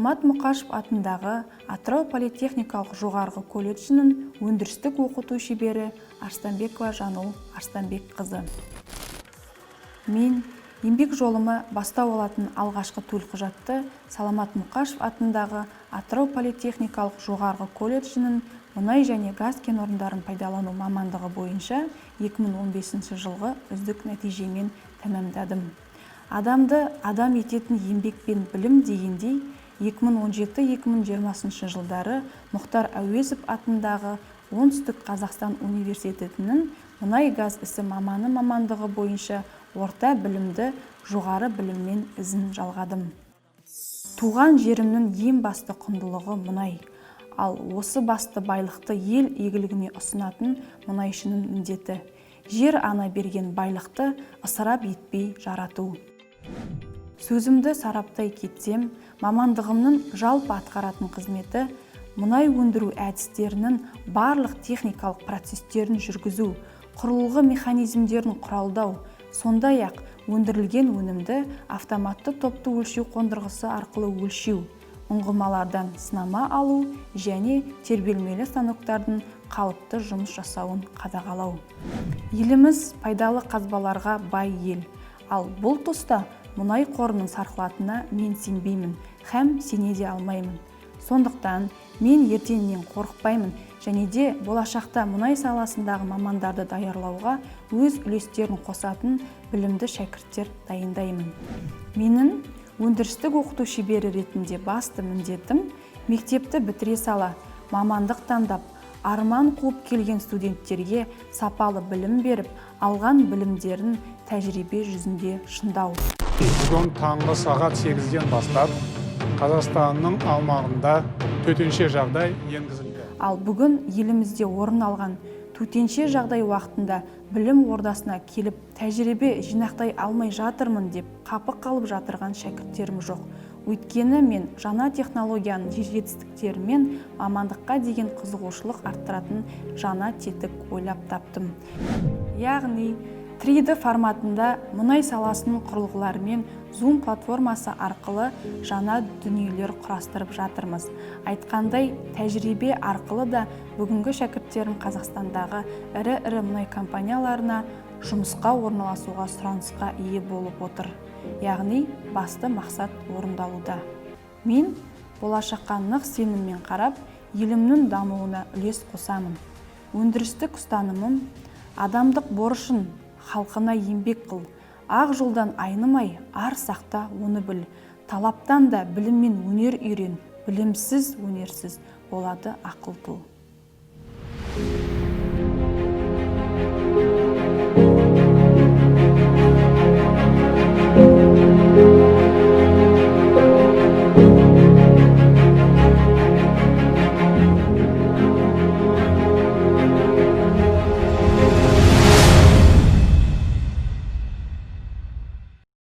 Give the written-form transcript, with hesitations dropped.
Саламат Мұқашев атындағы Атырау политехникалық жоғарғы колледжінің өндірістік оқыту шебері Арыстанбекова Жану Арыстанбекқызы. Мен еңбек жолыма бастау алатын алғашқы төлқұжатты Саламат Мұқашев атындағы Атырау политехникалық жоғарғы колледжінің мұнай және газ кен орындарын пайдалану мамандығы бойынша 2015 жылғы үздік нәтижемен тәмамдадым. Адамды адам ететін еңбек пен білім дегендей, 2017-2020 жылдары Мұхтар Әуезов атындағы Оңтүстік Қазақстан университетінің мұнай-газ ісі маманы мамандығы бойынша орта білімді жоғары біліммен ізін жалғадым. Туған жерімнің ең басты құндылығы – мұнай. Ал осы басты байлықты ел игілігіне ұсынатын мұнайшының міндеті – жер ана берген байлықты ысырап етпей жарату. Сөзімді сараптай кетсем, мамандығымның жалпы атқаратын қызметі – мұнай өндіру әдістерінің барлық техникалық процестерін жүргізу, құрылғы механизмдерін құралдау, сондай-ақ өндірілген өнімді автоматты топты өлшеу қондырғысы арқылы өлшеу, ұңғымалардан сынама алу және тербелмелі станоктардың қалыпты жұмыс жасауын қадағалау. Еліміз пайдалы қазбаларға бай ел. Ал бұл тұста мұнай қорының сарқылатынына мен сенбеймін һәм сене де алмаймын. Сондықтан мен ертеңнен қорықпаймын және де болашақта мұнай саласындағы мамандарды даярлауға өз үлестерін қосатын білімді шәкірттер дайындаймын. Менің өндірістік оқыту шебері ретінде басты міндетім – мектепті бітіре сала мамандық таңдап, арман қуып келген студенттерге сапалы білім беріп, алған білімдерін тәжірибе жүзінде шыңдау. Бүгін таңғы сағат 8-ден бастап Қазақстанның аумағында төтенше жағдай енгізілді. Ал бүгін елімізде орын алған төтенше жағдай уақытында білім ордасына келіп, тәжірибе жинақтай алмай жатырмын деп қапы қалып жатырған шәкірттерім жоқ. Өйткені мен жаңа технологияның жетістіктерімен мамандыққа деген қызығушылық арттыратын жаңа тетік ойлап таптым. Яғни 3D форматында мұнай саласының құрылғыларымен Zoom платформасы арқылы жаңа дүниелер құрастырып жатырмыз. Айтқандай, тәжірибе арқылы да бүгінгі шәкірттерім Қазақстандағы ірі-ірі мұнай компанияларына жұмысқа орналасуға сұранысқа ие болып отыр. Яғни басты мақсат орындалуда. Мен болашаққа нық сеніммен қарап, елімнің дамуына үлес қосамын. Өндірістік ұстанымым: адамдық борышын халқына еңбек қыл, ақ жолдан айнымай, ар сақта, оны біл, талаптан да білім мен өнер үйрен, білімсіз, өнерсіз болады ақыл тұл.